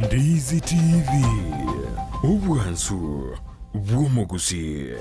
Ndizi TV, obwansu bw'omogusii.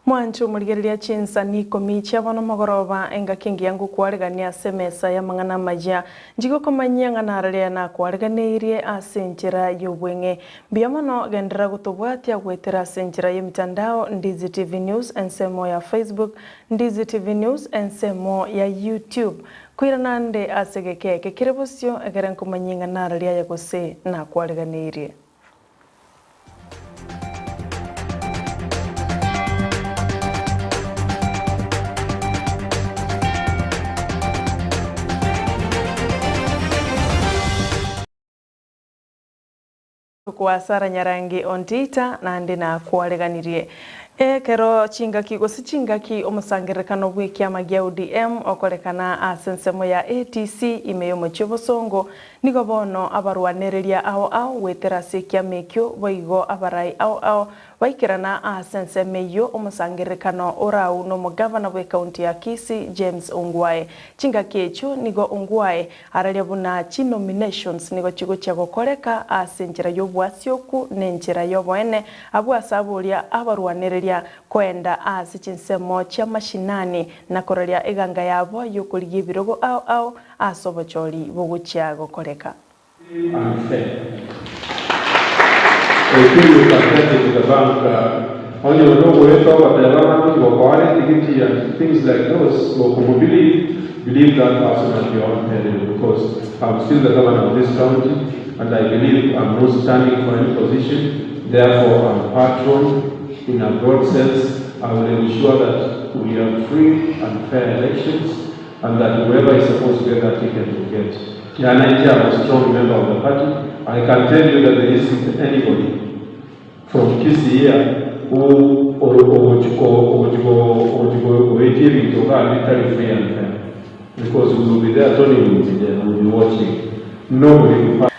Mwanche omorigereria chinsani ikomi chia bono mogoroba, engaki engiya ngokwaregania ase emesa y'amang'ana amayia. Nchigokomanyia ng'a nararia nakwareganeirie ase enchera y'obweng'e. Mbuya mono genderera gotobwatia goetera ase enchera y'emitandao Ndizi TV News ensemo ya Facebook, Ndizi TV News ensemo ya YouTube. Koirana ande ase egeka eke kere bosio ekere nkomanyie ng'a nararia aye gose nakwareganeirie. Kwa Sarah Nyarangi Ontita naende nakwareganirie ekero chingaki gose chingaki omosangererekano bw'ekiama gia ODM okorekana ase ensemo ya ATC ime y'omochie Bosongo Nigo bono abarwanereria ao ao goetera ase ekiama ekio, boigo abarai ao ao baikerana aase ensemo eyio omosangererekano orau nomogavana bw'ekaunti ya Kisii James Ongwae. Chingaki echio nigo Ongwae araria buna chinominations nigo chigochia gokoreka ase enchera y'obwasioku na enchera y'oboene abwo ase aboria abarwanereria koenda aase chinsemo chi'amashinani na koraria eganga yabo y'okorigia ebirogo ao ao Ase obochori bogochia gokoreka. Free and fair. Ekio you can take it to the bank onye onde ogoeta ogoteba ng'a ngochi gokoa etigiti and things like those gokomo believe, believe that person at your own peril because I'm still the governor of this county and I believe I'm not standing for any position therefore I'm patron in a broad sense I will ensure that we have free and fair elections and that whoever is supposed to get that ticket will get. Kiana inche am a strong member of the party, I can tell you that there isn't anybody from Kisii here who ogochi goetia ebinto igaa bitari free and fair because we will be there, Tony will be there, we will be watching, nobody will pass.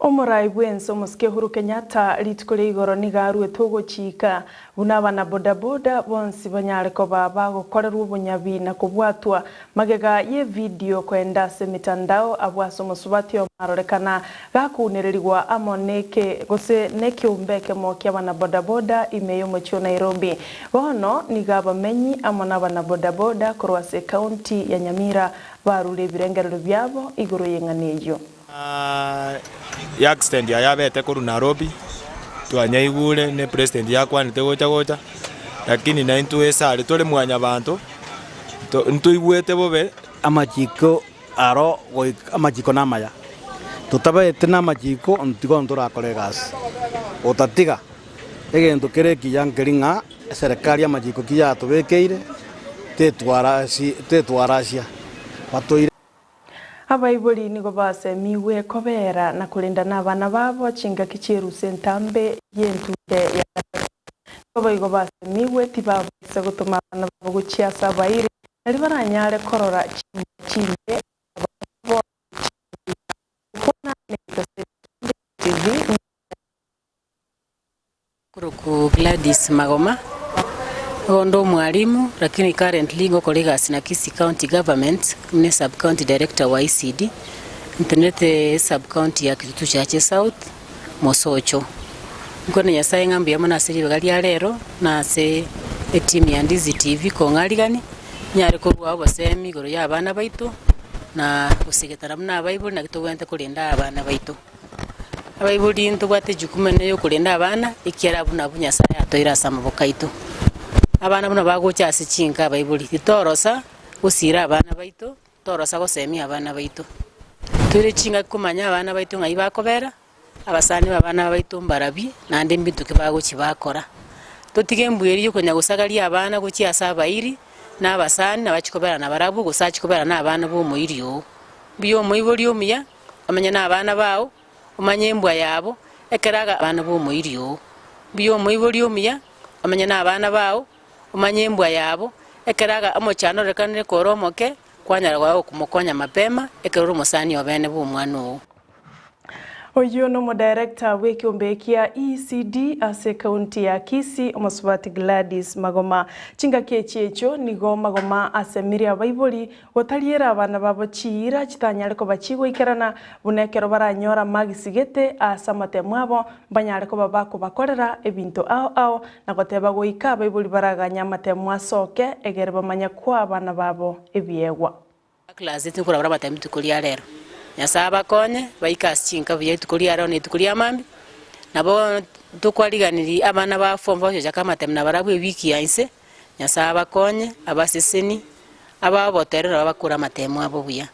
Omorai bw'ense omosike Uhuru Kenyatta rituko ria igoro nigo aruete ogochika buna abana bodaboda bonsi banyare koba bagokorerwa obonyabi na kobwatwa magega y'evidio koenda ase emitandao abwo ase omosubati omo arorekana gakunererigwa amo neke gose nekeumbe ekemo ki'abana bodaboda ime y'omochie o Nairobi. Bono nigo abamenyi amo n'abana bodaboda korwa ase ekaunti ya Nyamira barure ebirengererio biabo igoro y'eng'ana eyio. Y'accident aya yabete korwa Nairobi, twanyaigure ne president yakwanete gocha gocha, lakini naintwe ase are tore mwanyabanto, to ntoigwete bobe. Amachiko aro goika amachiko namaya, totabaeti namachiko ntigo ntorakore egasi. Otatiga egento kere ekiya nkeri ng'a eserekari amachiko ki yatobekeire tetwara tetwarasia batoire. Abaibori nigo basemigwe kobeera na korenda nabana babo chingaki chi'erusa entambe y'entunde ya gatato. Nigo boigo basemigwe tibabaisa gotoma abana babo gochia ase abairi, nario baranyare korora chimbwa chimbe ase abana babo ne chingiya. Gokwana negesase kende TV nigo Korokwa Gladys Magoma, nigo onde omwalimu lakini currently ngokora egasi na Kisii County Government buna e sub county director wa ECD, ntenenete e sub county ya Kitutu Chache South, Mosocho. Nkwane Nyasaye ng'a mbuya mono ase ribaga ria rero na ase eteam ya Ndizi TV kong'arigani, nyare korwa obosemi igoro ya abana baito na gosegetana buna abaibori naki tobwenerete korenda abana baito. Abaibori ntobwate ejukumu enene y'okorenda abana, ekiagera abwo nabwo Nyasae atoeire ase amaboko aito. Abana buna bagocha ase chinka abaibori, titorosa gosiira abana baito, titorosa gosemia abana baito. Toire chingaki komanya abana baito ng'ai bakobera, abasani b'abana baito mbarabie, naende mbinto ki bagochia bakora. Totige embwa eria yokonya gosagaria abana gochia ase abairi, na abasani, nabachia kobera nabarabwo, gose achie kobera na abana b'omoiri oo. Mbuya omoibori omuya, omenye na abana bao, omanye embwa yabo, ekero aga abana b'omoiri oo. Mbuya omoibori omuya, omenye na abana bao, omanye embwa yabo, ekero aga omochando ororekanire kore omoke, kwanyara goa gokomokonya mapema, ekero ore omosani obene bw'omwana oo. Oyio nomodirector bw'ekeombe kia ECD ase ekaunti ya Kisii omosubati Gladys Magoma. Chingaki echi echio nigo Magoma asemirie abaibori gotariera abana babo chiira chitanyare koba chigoikerana buna ekero baranyore amagisi gete ase amatemo abo mbanyare koba bakobakorera ebinto ao ao na goteba goika abaibori baraganye amatemo asoke egere bamanye koa abana babo ebiegwa. Class tinkorabora amatemo rituko ria rero. Nyasae abakonye baike ase chinka buya rituko ria rero na rituko ria mambia. Nabo tokwariganirie abana ba form four gochaka amatemo nabarabwo ewiki ya inse, Nyasae abakonye, abaseseni, abae oboterero nabo bakore amatemo abo buya.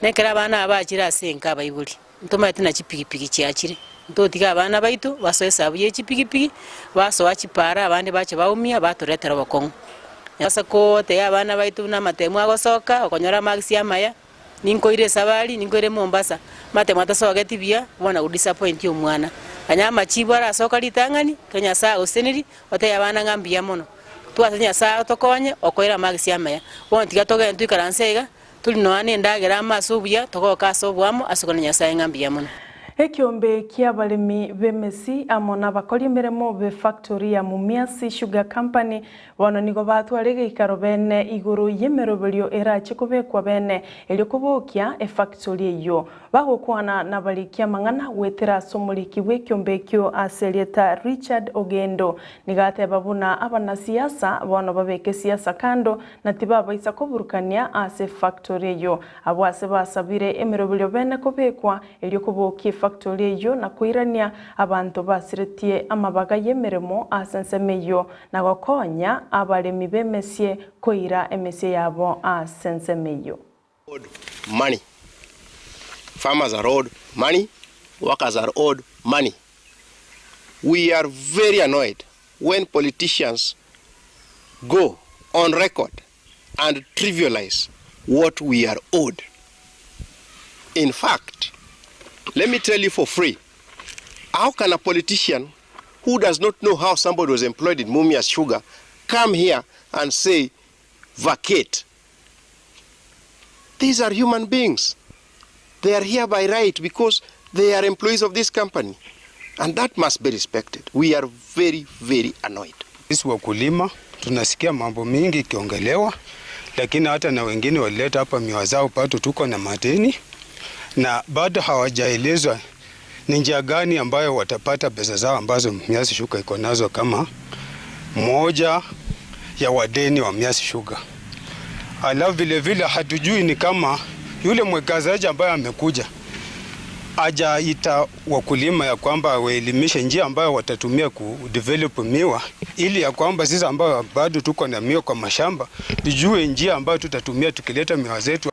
Na ekero abana aba bachire ase enka abaibori, ntomaete na chipigipigi chiachire, ntotige abana baito basoe esabu ye chipigipigi, basoa chipara abande bache baumia batoretera obokong'u. Ase kotebia abana baito buna amatemo agosoka, okonyora amagisi amaya, ninkoire esabari, ninkoire Mombasa, amatemo atasogeti buya, bono godisappoint omwana. Onye amachibu arasoka ritang'ani, ekero Nyasae agosesenirie, otebie abana ng'a mbuya mono. Twasabire Nyasae atokonye, okoire amagisi amaya. Bono tiga togende toikaranse iga, tori nonya na endagera amo ase obuya, togoka ase oboamo ase okona Nyasae ng'a mbuya mono. Ekeombe ki'abaremi b'emesi amo nabakori emeremo b'efactory ya Mumias Sugar Company Bono nigo batware egeikaro bene igoro y'emeroberio erache kobekwa bene, erio kobokia efactori eyio. Bagokwana nabariki amang'ana goetera ase omoriki bw'ekiombe ekio ase erieta Richard Ogendo. Nigo ateba buna abanasiasa bono babeke siasa kando na tibabaisa koburukania ase efactori eyio. Abwo ase basabire emeroberio bene kobekwa erio kobokia efactori eyio na koirania abanto basiretie amabaga y'emeremo ase ensemo eyio na gokonya abaremi b'emesie koira emesie yabo ase ensemo eyio. Owed money, farmers are owed money, workers are owed money. We are very annoyed when politicians go on record and trivialize what we are owed. In fact, let me tell you for free, how can a politician who does not know how somebody was employed in Mumias Sugar come here and say vacate? These are human beings. They are here by right because they are employees of this company and that must be respected. We are very, very annoyed. Sisi wakulima tunasikia mambo mingi ikiongelewa, lakini hata na wengine walileta hapa miwa zao, bado tuko na madeni na bado hawajaelezwa ni njia gani ambayo watapata pesa zao ambazo Mumias Sugar iko nazo kama moja ya wadeni wa Mumias Sugar. Alafu vile vile hatujui ni kama yule mwekezaji ambaye amekuja hajaita wakulima ya kwamba waelimishe njia ambayo watatumia kudevelop miwa, ili ya kwamba sisi ambao bado tuko na miwa kwa mashamba tujue njia ambayo tutatumia tukileta miwa zetu.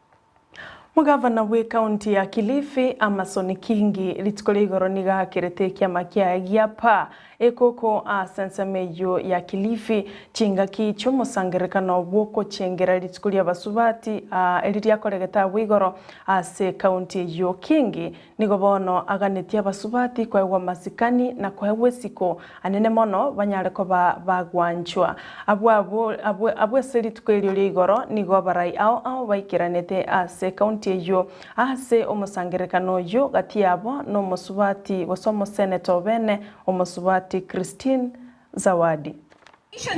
Omogavana bw'ekaunti ya Kilifi, Amason Kingi, rituko ria igoro nigo aakerete ekiama kiaye gia PAA ekoko ase ensemo eyio ya Kilifi chingaki chi'omosangererekano bw'okochengera rituko ri'abasubati eri riakoregete agwo igoro ase ekaunti eyio. Kingi nigo bono aganetie abasubati koegwa amasikani na koegwa esiko anene mono banyare koba bagwanchwa. Abwo abwo abwo abwo ase rituko erio ria igoro nigo abarai ao ao baikeranete ase ekaunti eyio ase omosangererekano oyio gati yabo nomosubati gose omoseneta obene omosubati Christine Zawadi.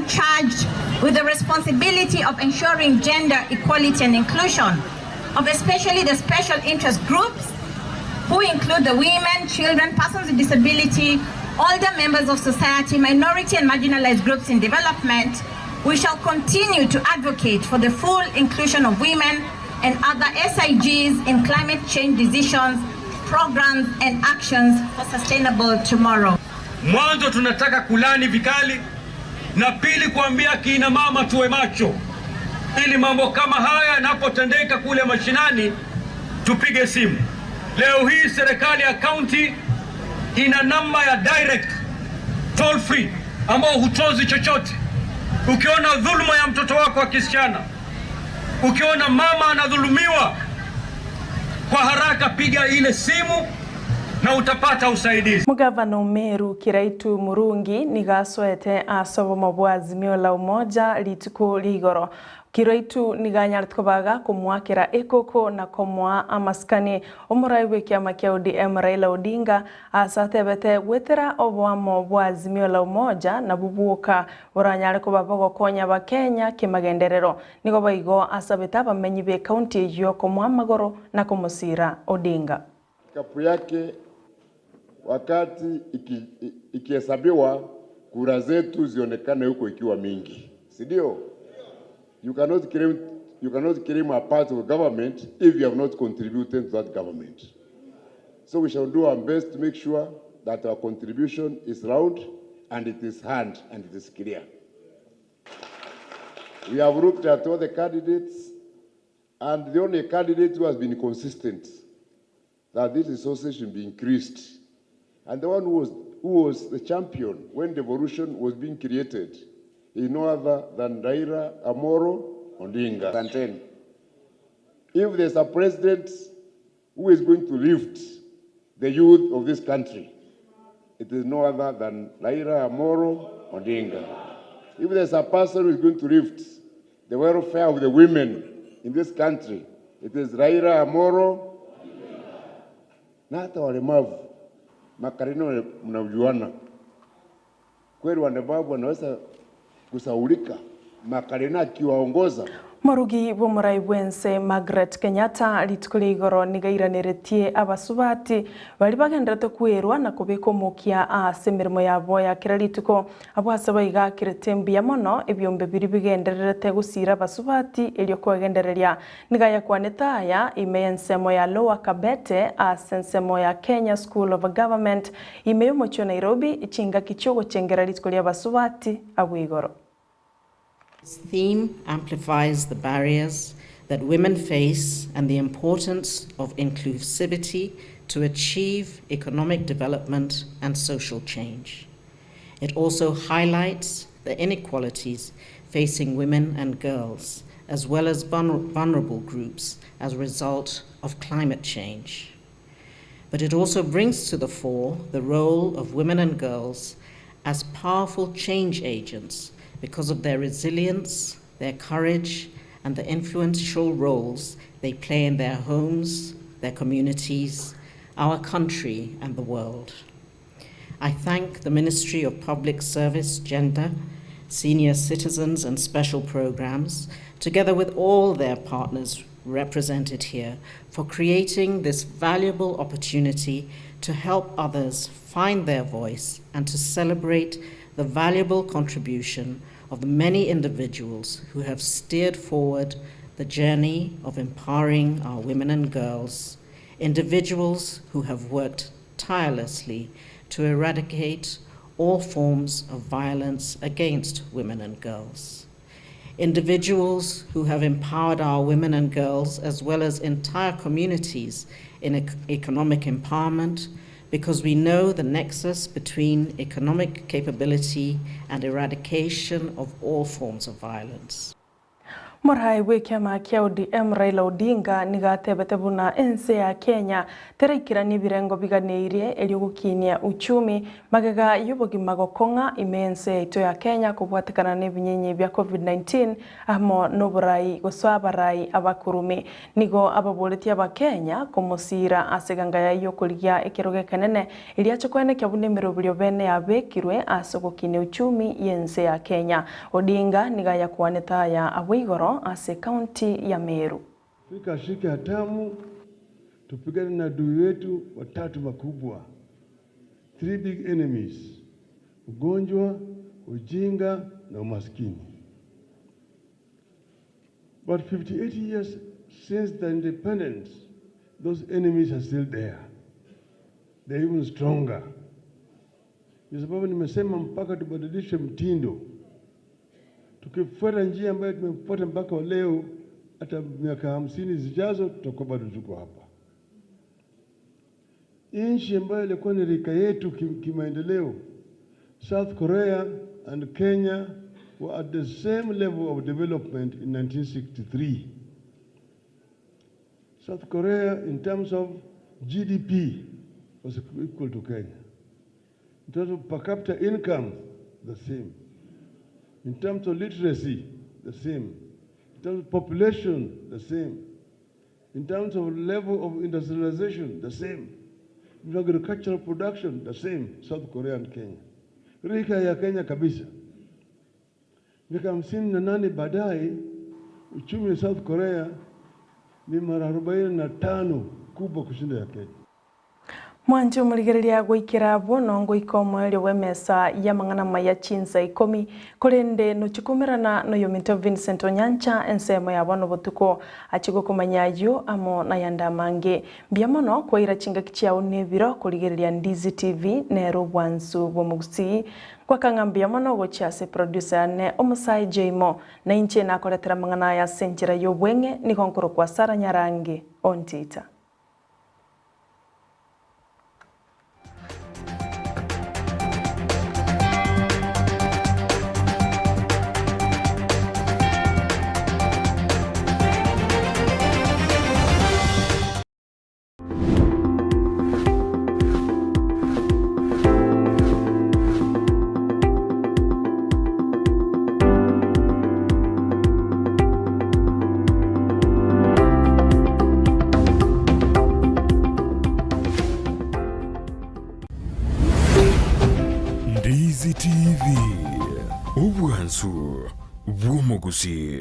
Charged with the responsibility of ensuring gender equality and inclusion of especially the special interest groups who include the women, children, persons with disability, older members of society, minority and marginalized groups in development, we shall continue to advocate for the full inclusion of women and other SIGs in climate change decisions, programs and actions for sustainable tomorrow. Mwanzo tunataka kulani vikali Na pili, kuambia kina mama tuwe macho, ili mambo kama haya yanapotendeka kule mashinani tupige simu. Leo hii serikali ya kaunti ina namba ya direct toll free ambao hutozi chochote. Ukiona dhuluma ya mtoto wako wa kisichana, ukiona mama anadhulumiwa, kwa haraka piga ile simu na utapata usaidizi. Mugavana Meru Kiraitu Murungi nigasoete ase obomo bwa Azimio la Umoja rituko rigoro. Kiraitu niganyarete kobaga komwakera ekoko na komoa amasikani omorai bwa ekiama kia ODM Raila Odinga ase atebete gwetera oboamo bwa Azimio la Umoja nabwo bwoka boranyare koba bogokonya abakenya kemagenderero. Nigo boigo asabete abamenyi ba ekaunti eywo komoa amagoro na komosira Odinga. Kapu yake wakati ikihesabiwa kura zetu zionekane huko ikiwa mingi, si ndio? You cannot claim a part of government if you have not contributed to that government. So we shall do our best to make sure that our contribution is round and it is hard and it is clear. We have looked at all the candidates, and the only candidate who has been consistent that this resources should be increased, and the one who was the champion when devolution was being created is no other than Raila Amolo Odinga. Asanteni. If there's a president who is going to lift the youth of this country, it is no other than Raila Amolo Odinga. If there's a person who is going to lift the welfare of the women in this country, it is Raila Amolo. Na hata walemavu Makarino mnajuana kweli, walemavu wanaweza kusaulika, Makarina akiwaongoza. Morugi bw'omorai bwense Margaret Kenyatta rituko ria igoro niga airaneretie abasubati baria bagenderete kwerwa na kobeka omokia ase emeremo yabo ya kera rituko. Abwo ase boigo akirete mbuya mono ebiombe biria bigendererete gosira abasubati erio kwegendereria. Niga yakwanete aya ime ensemo ya Lower Kabete ase ensemo ya Kenya School of Government ime y'omochie o Nairobi chingaki chiogochengera rituko ria abasubati abwo igoro. This theme amplifies the barriers that women face and the importance of inclusivity to achieve economic development and social change. It also highlights the inequalities facing women and girls, as well as vulnerable groups as a result of climate change. But it also brings to the fore the role of women and girls as powerful change agents because of their resilience, their courage, and the influential roles they play in their homes, their communities, our country, and the world. I thank the Ministry of Public Service, Gender, Senior Citizens and Special Programs, together with all their partners represented here, for creating this valuable opportunity to help others find their voice and to celebrate the valuable contribution of the many individuals who have steered forward the journey of empowering our women and girls, individuals who have worked tirelessly to eradicate all forms of violence against women and girls, individuals who have empowered our women and girls as well as entire communities in economic empowerment, because we know the nexus between economic capability and eradication of all forms of violence. Morai bwa ekiama kia ODM Raila Odinga nigo atebete buna ense ya Kenya teraikirania ebirengo biganeirie erio gokinia uchumi magega y'obogima gokong'a ime ense yaito ya Kenya kobwatekana na ebinyenyi bia COVID-19 amo noborai gose abarai abakurumi. Nigo ababoretie abakenya komosira ase eganga yaye okorigia ekero gekenene eria ache koenekia buna emeroberio bene yabekirwe ase ogokinia uchumi y'ense ya Kenya. Odinga nigo ayakwanete aya abwo igoro ase kaunti ya Meru. Afrika ashike hatamu, tupigane na adui wetu watatu makubwa, three big enemies: ugonjwa, ujinga na umaskini. But 58 years since the independence, those enemies are still there. They're even stronger. Ni sababu nimesema mpaka tubadilishe mtindo. Tukifuata njia ambayo tumefuata mpaka leo, hata miaka 50 zijazo tutakuwa bado tuko hapa. Nchi ambayo ilikuwa ni rika yetu kimaendeleo, South Korea and Kenya were at the same level of development in 1963. South Korea in terms of GDP was equal to Kenya. In terms of per capita income, the same. In terms of literacy, the same. In terms of population, the same. In terms of level of industrialization, the same. In agricultural production, the same. South Korea and Kenya. Rika ya Kenya kabisa. Miaka 58 baadaye, uchumi wa South Korea ni mara 45 kubwa kushinda ya Kenya. Mwanche omorigereria goikera abwo nongoika omoerio bw'emesa y'amang'ana maya chinsa ikomi korende nochikomerana noyominto Vincent Onyancha ensemo ya bono botuko achie gokomanya ayio amo nayande amange. Mbuya mono kwaira chingaki chiao na ebiro korigereria Ndizi TV nere obwansu bw'omogusii. Gwaka ng'a mbuya mono gochia ase producer yane omosae Jaymo na inche nakoretera amang'ana aya ase enchera y'obweng'e nigo nkorokwa Sarah Nyarange Ontita. Ndizi TV, obwansu bw'omogusii.